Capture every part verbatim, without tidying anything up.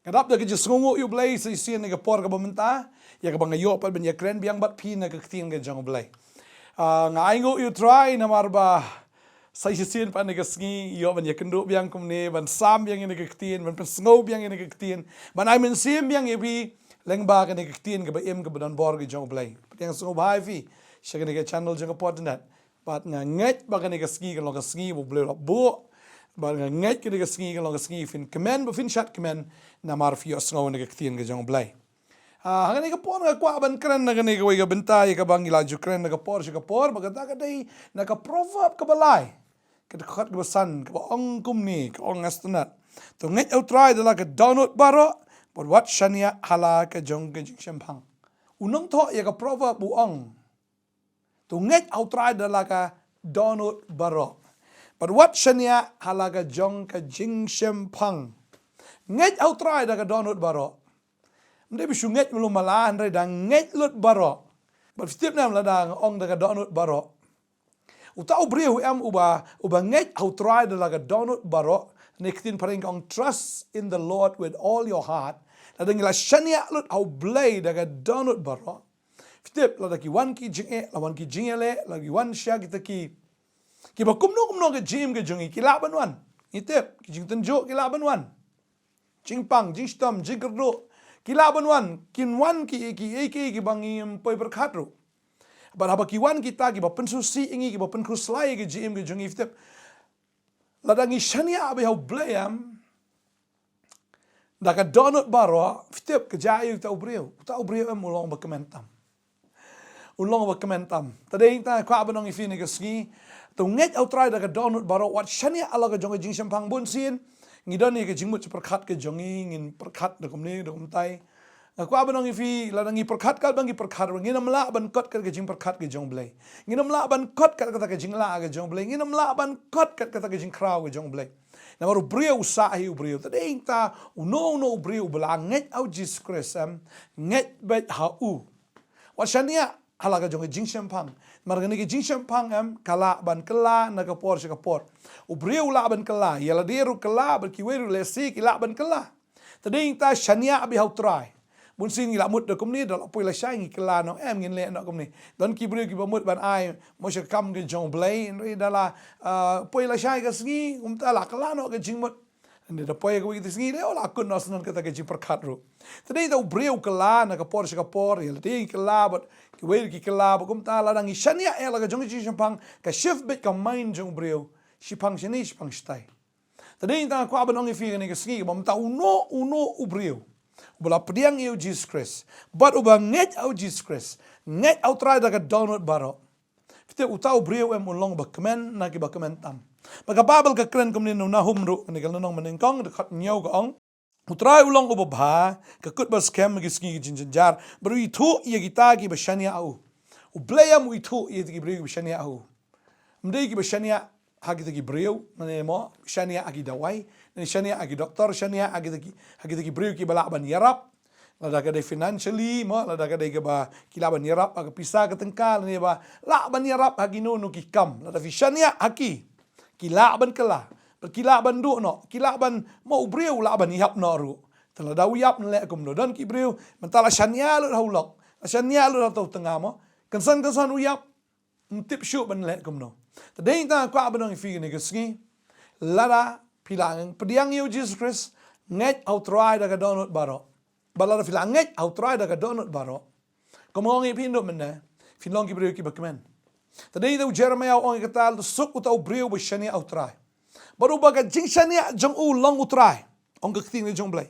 Nga dap da ka jingsngewnguh ïa U Blei sa shisien na ka por kaba mynta, ïa kaba nga ïoh pat ban ïakren biang bad phi na ka ktien ka jong U Blei. Ah, nga ainguh ïa U Trai namar ba sa shisien pat na ka sngi ïoh ban ïakynduh biang kumne, ban sam biang ïa ka ktien, ban pynsngew biang ïa ka ktien, ban ai mynsiem biang ïa phi lyngba kane ka ktien kaba im kaba don bor ka jong U Blei. Pdiang sngewbha ïa phi sha kane ka channel jong ka Podyndet. Bad nga ngeit ba kane ka sngi kan long ka sngi ba U Blei u la buh. Bad nga ngeit kane ka sngi kan long ka sngi phin kmen ba phin shad kmen namar phi ïohsngew na ka ktien ka jong U Blei. Ah, ha kane ka por nga kwah ban kren na kane kawei ka bynta ïa kaba ngi la ju kren na ka por sha ka por, ba kata ka dei na ka Proverb kaba lai, ka dkhot kaba san, kaba ong kumne, ka ong nga sngewtynnat: To ngeit ha U Trai da la ka dohnud baroh, bad wat shaniah ha la ka jong ka jingshemphang. U nongthoh ïa ka Proverb u ong, to ngeit ha U Trai da la ka dohnud baroh, bad wat shaniah ha la ka jong ka jingshemphang. Ngeit ha U Trai da ka dohnud baroh. Ym dei ba shu ngeit malu mala, hynrei da ngeit lut baroh. Bad phi tip ne em lada nga ong da ka dohnud baroh, uta u briew em uba, uba ngeit ha U Trai da la ka dohnud baroh, ne ka ktien phareng ka ong, trust in the Lord with all your heart. Lada ngi la shaniah lut ha U Blei da ka dohnud baroh, phi tip, lada ki wan ki jingeh, la wan ki jingïaleh, la ki wan sha kita ki, kiba kumno kumno ka jingim ka jong ngi, ki lah ban wan. Ngi tip, ki jingtynjuh ki lah ban wan. Jingpang, jingshitom, jingkyrduh, ki lah ban wan. Kin wan ki, ki, ki, ki, kiba ngim poi pyrkhat ruh. Bad haba ki wan kita kiba pynsngewsih ïa ngi, kiba pynkhuslai ïa ka jingim ka jong ngi, phi tip, lada ngi shaniah beit ha U Blei em da ka dohnud baroh, phi tip, ka jia ïa uta u briew, uta u briew em u long ba kmen tam. U long ba kmen tam. Te dei ïa kata nga kwah ban ong ïa phi na ka sngi, to ngeit ha U Trai da ka dohnud baroh, wat shaniah ha la ka jong ka jingshemphang. Bunsien ngi don ïa ka jingmut jingpyrkhat ka jong ngi, ngin pyrkhat da kumne da kumtai. Nga kwah ban ong ïa phi, lada ngi pyrkhat katba ngi pyrkhat ruh, ngin ym lah ban kot kat ka jingpyrkhat ka jong U Blei. Ngin ym lah ban kot kat kata ka jinglah ka jong U Blei. Ngin ym lah ban kot kat kata ka jingkhraw ka jong U Blei. Namar u briew u sah hi u briew. Te dei ïa kata, uno uno u briew uba la ngeit ha U Jisu Khrist em, ngeit beit ha u. Wat shaniah ha la ka jong ka jingshemphang. Namar kane ka jingshemphang em, ka lah ban kylla na ka por sha ka por. U briew u lah ban kylla, ïa lade ruh kylla, bad kiwei ruh lehse ki lah ban kylla. Te dei ïa kata, shaniah beit ha U Trai. Bunsien ngi la mut da kumne, da la poi lashai ngi kylla noh em, ngin leh noh kumne. Don ki briew kiba mut ban ai mo sha ka kam ka jong U Blei, hynrei da la, ah, poi lashai ka sngi, kumta la kylla noh ka jingmut. Hynrei da poi kawei ka sngi, dei, oh, la kut noh syndon kata ka jingpyrkhat ruh. Te dei ïa kata, u briew u kylla na ka por sha ka por, ïa lade u kylla, bad kiwei ruh ki kylla, bad kumta lada ngi shaniah ha la ka jong ka jingshemphang, ka shift beit ka mind jong u briew. Shiphang shane, shiphang shatai. Te dei ïa kata nga kwah ban ong ïa phi kane ka sngi, ba mynta uno uno u briew uba la pdiang ïa U Jisu Khrist, bad uba ngeit ha U Jisu Khrist, ngeit ha U Trai da ka dohnud baroh, phi tip, uta u briew em u long ba kmen na kiba kmen tam. Bad ka Baibl ka kren kumne, na u Nahum ruh, kane ka lynnong ba nyngkong, dkhot hynñiew ka ong, U Trai u long uba bha, ka kut ba skhem ha ki sngi ki jingjynjar, bad u ithuh ïa kita kiba shaniah ha u. U Blei em u ithuh ïa kita ki briew kiba shaniah ha u. Ym dei kiba shaniah ha kita ki briew, ne mo, shaniah ha ki dawai, ne shaniah ha ki doktor, shaniah ha kita ki, ha kita ki briew kiba lah ban ïarap. Lada ka dei financially, mo, lada ka dei kaba ki lah ban ïarap ha ka pisa ka tyngka, ne ba lah ban ïarap ha kino kino ki kam. Lada phi shaniah ha ki, ki lah ban kylla, bad ki lah ban duh noh, ki lah ban, mo, u briew u lah ban ïap noh ruh. Te lada u ïap ngi leh kumno? Don ki briew mynta la shaniah lut ha u lok, la shaniah lut ha uta u tnga, mo, kynsan kynsan u ïap. Ym tip shuh ban leh kumno. Te dei ïa kata nga kwah ban ong ïa phi kane ka sngi, lada phi la pdiang ïa U Jisu Khrist, ngeit ha U Trai da ka dohnud baroh. Bad lada phi la ngeit ha U Trai da ka dohnud baroh, kum nga ong ïa phi mynne, phin long ki briew kiba kmen. Te dei ïa kata u Jeremaïah u ong ïa kata, suk uta u briew uba shaniah ha U Trai, bad uba ka jingshaniah jong u long U Trai, ong ka ktien ka jong U Blei.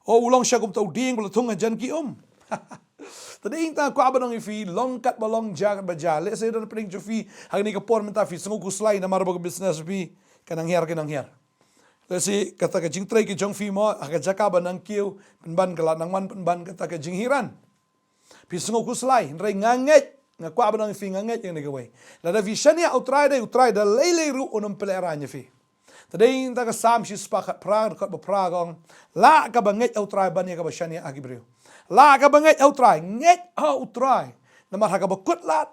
Oh, u long sha kumta u dieng ba la thung hajan ki um. Te dei ïa kata nga kwah ban ong ïa phi, long katba long, jia katba jia. Lehse don pdeng jong phi ha kane ka por mynta phi sngew khuslai namar ba ka business phi ka nang hiar ka nang hiar. Lehse kata ka jingtrei ka jong phi, mo, ha ka jaka ba nang kiew pynban ka la nang wan pynban kata ka jinghiar. Phi sngew khuslai, hynrei nga ngeit, nga kwah ban ong ïa phi, nga ngeit ïa kane kawei. Lada phi shaniah ha U Trai, dei U Trai da lei lei ruh un ym pynlehraiñ ïa phi. Te dei ïa kata ka Salm shispah khatphra, dkhot ba phra ka ong, lah kaba ngeit ha U Trai ban ïa kaba shaniah ha ki briew. Lah kaba ngeit ha U Trai, ngeit ha U Trai. Namar ha kaba kut lad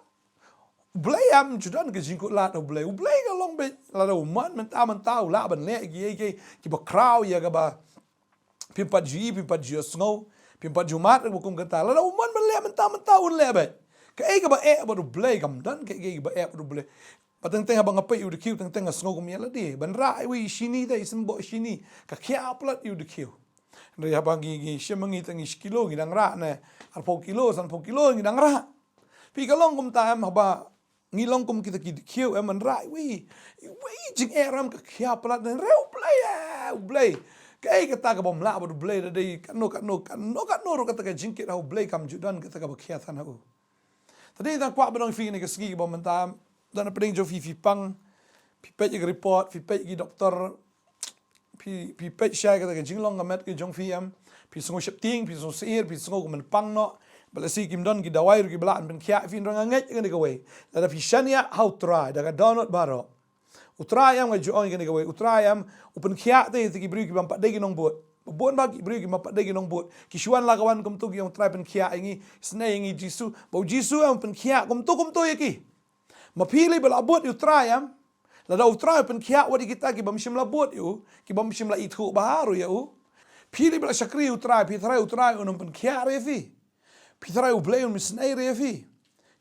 U Blei, ym ju don ka jingkut lad U Blei. U Blei ka long beit, lada u mon mynta mynta u lah ban leh kiei kiei kiba khraw ïa kaba Phim pat ju i, phim pat ju sngew, phim pat ju mad ruh kum kata. Lada u mon ban leh mynta mynta un leh beit. Kaei kaba eh bad U Blei kam don kaei kaba eh bad U Blei. Ba teng teng haba nga peit ïa u dkhiew teng teng nga sngew kum ïa lade. Ban rah iwei i shini te i symbok shini ka khia palat ïa u dkhiew. Hynrei haba ngi ngi shem ngi tang ngi shi kilo ngi dang rah ne arphew kilo sanphew kilo ngi dang rah. Phi ka long kumta em haba ngi long kum kita ki dkhiew em ban rah iwei iwei jingeh ram ka khia palat ne re U Blei eh U Blei. Kaei kata kaba ym lah bad U Blei da dei kano kano kano kano ruh kata ka jingkit ha U Blei kam ju don kata kaba khia than ha u. Te dei tang kwah ban ong ïa phi kane ka sngi kaba mynta don hapdeng jong phi phi pang phi peit ïa ka report phi peit ïa ki doktor phi phi peit shai kata ka jinglong ka met ka jong phi em phi sngew sheptieng phi sngew syier phi sngew kumne pang noh ba lehse kim don ki dawai ruh kiba lah ban pynkhiah ïa phi hynrei nga ngeit ïa kane kawei lada phi shaniah ha U Trai da ka dohnud baroh. U Trai em nga ju ong ïa kane kawei U Trai em u pynkhiah te ïa ki briew kiba ym pat dei ki nongbud. Ba bun ba ki briew kiba ym pat dei ki nongbud ki shu wan la ka wan kumto ki ong Trai pynkhiah ïa ngi. Isynei ïa ngi Jisu ba U Jisu em u pynkhiah kumto kumto ïa ki. Ma phi lei ba la bud ïa U Trai em. Lada U Trai u pynkhiah wat ïa kita kiba ym shym la bud ïa u kiba ym shym la ithuh bha ruh ïa u. Phi lei ba la shakri ïa U Trai phi tharai U Trai un ym pynkhiah re ïa phi. Phi tharai U Blei un isynei re ïa phi.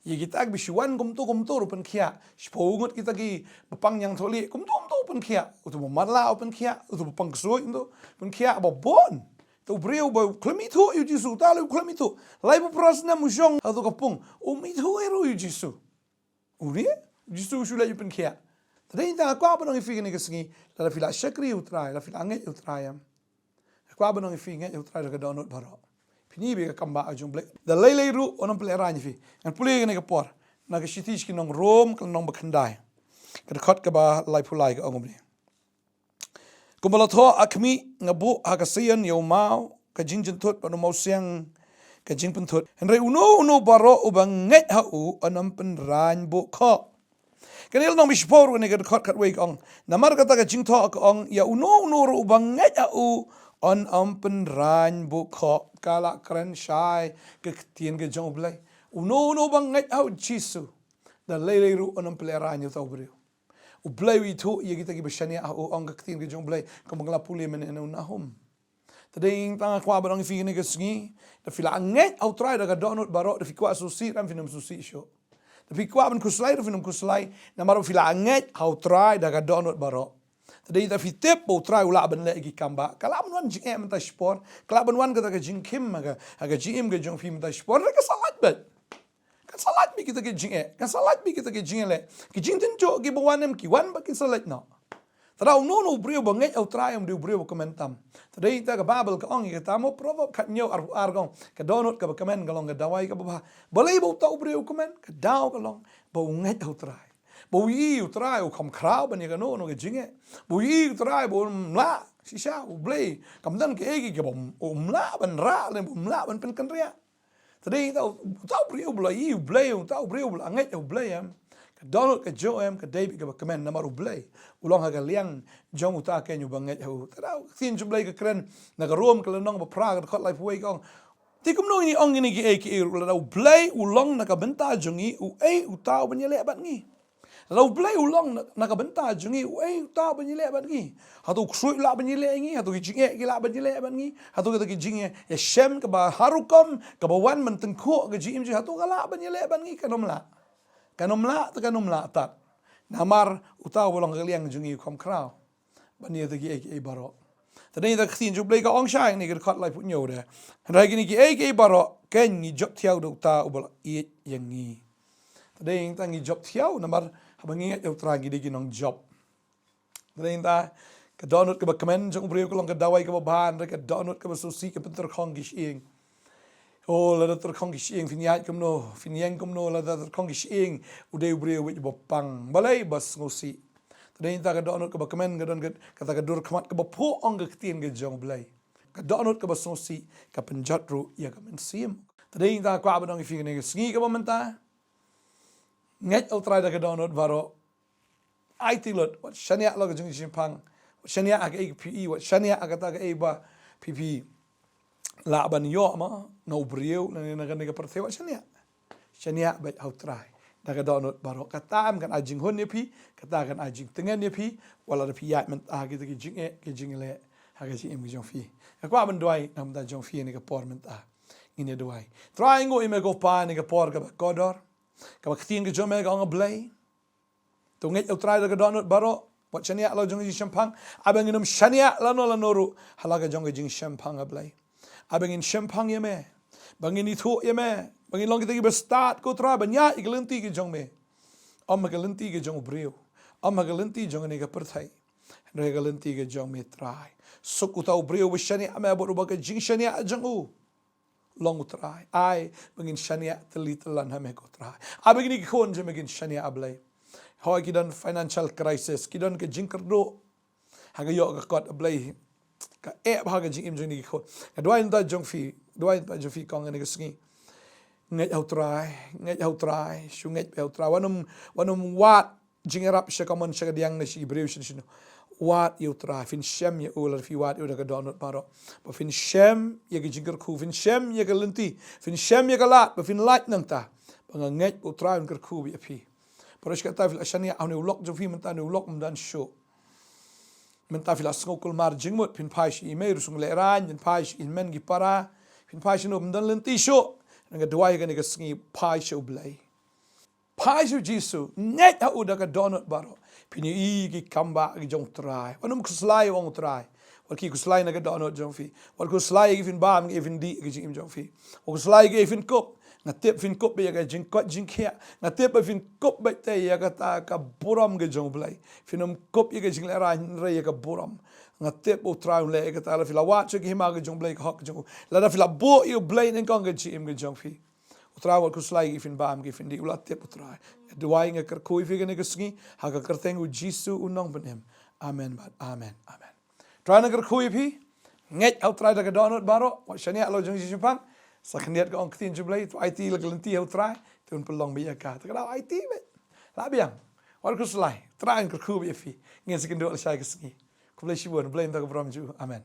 Ïa kita kiba shu wan kumto kumto ruh pynkhiah. Shiphew ngut kita kiba pang ñiangthohlieh kumto kumto pynkhiah. Uto ba matlah u pynkhiah uto ba pang ksuid uto pynkhiah ba bun. Te u briew ba u khlem ithuh ïa U Jisu uta lei u khlem ithuh. Laiphew phra snem u shong ha kato ka pung um ithuh ei ruh ïa U Jisu. U ne U Jisu u shu leit u pynkhiah. Te dei tang nga kwah ban ong ïa phi kane ka sngi lada phi la shakri ïa U Trai lada phi la ngeit ïa U Trai em. Nga kwah ban ong ïa phi ngeit ïa U Trai da ka dohnud baroh. Phin ïohi ba ka kam ba jong U Blei da lei lei ruh un ym pynlehraiñ ïa phi. Ngan pule kane ka por na ka shithi sha ki nong Rom ka lynnong ba khyndai ka dkhot kaba laiphew lai ka ong kumne. Kumba la thoh ha khmih nga buh ha ka Sion ïa u maw ka jingjynthut bad u mawsiang ka jingpynthut. Hynrei uno uno baroh uba ngeit ha u un ym pynraiñ buh khoh. Kane la nong ba shiphew ruh kane ka dkhot khatwei ka ong. Namar kata ka jingthoh ka ong ïa uno uno ruh uba ngeit ha u un ym pynraiñ buh khoh. Ka la kren shai ka ktien ka jong U Blei. Uno uno uba ngeit ha U Jisu da lei lei ruh un ym pynlehraiñ ïa uta u briew. U Blei u ithuh ïa kita kiba shaniah ha u ong ka ktien ka jong U Blei kumba nga la pule mynne na u Nahum. Te dei tang nga kwah ban ong ïa phi kane ka sngi da phi la ngeit ha U Trai da ka dohnud baroh da phi kwah sngewsih da phin ym sngewsih shuh. Da phi kwah ban khuslai da phin ym khuslai namar ba phi la ngeit ha U Trai da ka dohnud baroh. Te dei da phi tip ba U Trai u lah ban leh ïa ki kam ba ka lah ban wan jingeh mynta shipor ka lah ban wan kata ka jingkhim ha ka ha ka jingim ka jong phi mynta shipor da ka sa lait beit. Kan sa lait beit kita ki jingeh kan sa lait beit kita ki jingeh leh ki jingtynjuh kiba wan em ki wan ba kin sa lait noh. Te da uno uno u briew ba ngeit ha U Trai em u dei u briew ba kmen tam. Te dei ta ka Baibl ka ong ïa kata mo Proverb khathynñiew arphew ar ka ong ka dohnud kaba kmen ka long ka dawai kaba bha. Balei ba uta u briew u kmen ka daw ka long ba u ngeit ha U Trai. Ba u ïohi U Trai u kham khraw ban ïa kano kano ka jingeh. Ba u ïohi U Trai ba um lah shisha U Blei kam don kaei kaei kaba um lah ban rah lane ba um lah ban pynkynriah. Te dei ta uta u briew ba la ïohi U Blei uta u briew ba la ngeit ha U Blei em. Ka dohnud ka jong em ka dei beit kaba kmen namar U Blei u long ha ka liang jong uta keiñ uba ngeit ha u. Te da ka ktien jong U Blei ka kren na ka Rom ka lynnong ba phra ka dkhot laiphew wei ka ong. Te kumno ngin ong kine kiei kiei ruh lada U Blei u long na ka bynta jong ngi uei uta uban ïaleh bad ngi. Lada U Blei u long na, na ka bynta jong ngi uei uta ban ïaleh bad ngi. Hato u ksuid u lah ban ïaleh ïa ngi hato ki jingeh ki lah ban ïaleh bad ngi. Hato kita ki jingeh ïashem kaba har rukom kaba wan ban tyngkhuh ka jingim jong ngi hato ka lah ban ïaleh bad ngi kan ym lah. Kan ym lah te kan ym lah tad. Namar uta uba long ha ka liang jong ngi u kham khraw. Ban ïa ta kiei kiei baroh. Te dei ta ka ktien jong U Blei ka ong shai ne ka dkhot laiphew hynñiew de. Hynrei kine kiei kiei baroh keiñ ngi jop thiaw da uta uba la ïeit ïa ngi. Te dei ta ngi jop thiaw namar haba ngi ngeit ïa U Trai ngi dei ki nongjop. Te dei ta ka dohnud kaba kmen jong u briew ka long ka dawai kaba bha hynrei ka dohnud kaba sngewsih ka pyntyrkhong ki shyieng. O lada tyrkhong ki shyieng phin ïaid kumno phin ïeng kumno lada tyrkhong ki shyieng u dei u briew uba pang balei ba sngewsih. Te dei ta ka dohnud kaba kmen ka don kata ka dur khmat kaba phuh ong ka ktien ka jong U Blei. Ka dohnud kaba sngewsih ka pynjot ruh ïa ka mynsiem. Te dei ta kwah ban ong ïa phi kane ka sngi kaba mynta. Ngeit ha U Trai da ka dohnud baroh. Aiti lut wat shaniah la ka jingshemphang wat shaniah ha kaei ka phi i wat shaniah ha kata kaei ba phi phi lah ban ïoh ma na u briew na ne na kane ka pyrthei wat shaniah. Shaniah beit ha U Trai da ka dohnud baroh kata em kan ai jinghun ïa phi kata kan ai jingtngen ïa phi. Wat la da phi ïaid mynta ha kita ki jingeh ki jingleh ha ka jingim ka jong phi. Nga kwah ban duwai na ka bynta jong phi ha kane ka por mynta. Ngin ïa duwai. Trai, nguh ïa me ko Pa ha kane ka por kaba kordor, kaba ktien ka jong me ka ong, A Blei, to ngeit, A Trai, da ka dohnud baroh, wat shaniah la jong ka jingshemphang. Haba ngin ym shaniah lano lano ruh ha la ka jong ka jingshemphang, A Blei, haba ngin shemphang ïa me, ba ngin ithuh ïa me, ba ngin long kita kiba stad, ko Trai, ban ïaid ha ka lynti ka jong me. Ym ha ka lynti ka jong u briew, ym ha ka lynti jong kane ka pyrthei, hynrei ha ka lynti ka jong me, Trai. Suk uta u briew uba shaniah me, bad uba ka jingshaniah jong u long, ko Trai. Ai ba ngin shaniah tylli tyllan ha me, ko Trai. Ai ba kine ki khun jong me kin shaniah, A Blei. Hooid, ki don financial crisis, ki don ka jingkyrduh ha ka ïoh ka kot, A Blei, ka eh bha ka jingim jong kine ki khun. Nga duwai na ka bynta jong phi, duwai na ka bynta jong phi kong ha kane ka sngi. Ngeit ha u Trai, ngeit ha u Trai, shu ngeit beit ha u Trai. Wat nym, wat nym wad jingïarap sha ka mon sha ka diang ne sha ki briew shano shano. Wad ïa u Trai, phin shem ïa u lada phi wad ïa u da ka dohnud baroh. Ba phin shem ïa ka jingkyrkhu, phin shem ïa ka lynti, phin shem ïa ka lad, ba phin lait nangta. Ba nga ngeit ba u Trai un kyrkhu beit ïa phi. Baroh shi katta phi la shaniah ha une u lok jong phi, mynta une u lok ym don shuh. Mynta phi la sngew kulmar jingmut, phin phai sha i mei rusung lehraiñ, phin phai sha i hynmen ki para, phin phai shano, ym don lynti shuh. Nga duwai ha kane ka sngi, phai sha u Blei. Phai sha u Jisu, ngeit ha u da ka dohnud baroh. Phin ïohi ki kambah ki jong u Trai. Wat nym khuslai, ong u Trai. Wat ki khuslai na ka dohnud jong phi. Wat khuslai ïa ki phin bam, ki phin dih ha ka jingim jong phi. Wat khuslai ïa ki phin kup. Nga tip phin kup beit ïa ka jingkoit jingkhiah. Nga tip ba phin kup beit te ïa kata ka burom ka jong u Blei. Phin ym kup ïa ka jinglehraiñ hynrei ïa ka burom. Nga tip ba u Trai un leh ïa kata, lada phi la wad sha ka hima ka jong u Blei, ka hok ka jong u. Lada phi la buh ïa u Blei nyngkong ha ka jingim ka jong phi. U Trai wat khuslai ïa ki phin bam, ki phin dih, u la tip u Trai. Duwai, nga kyrkhu ïa phi ha kane ka sngi, ha ka kyrteng u Jisu u nongpynim. Amen bad amen. Amen. Trai un kyrkhu ïa phi. Ngeit ha u Trai da ka dohnud baroh, wat shaniah la jong ka jingshemphang. Sa khyndiat ka ong ka ktien jong u Blei, to aiti la ka lynti ha u Trai, te un pynlong beit ïa ka. Te ka dei aiti beit. Lah biang. Wat khuslai. Trai un kyrkhu beit ïa phi. Ngin sa ïakynduh lashai ka sngi. Khublei shibun, Blei un don ka burom jong u. Amen.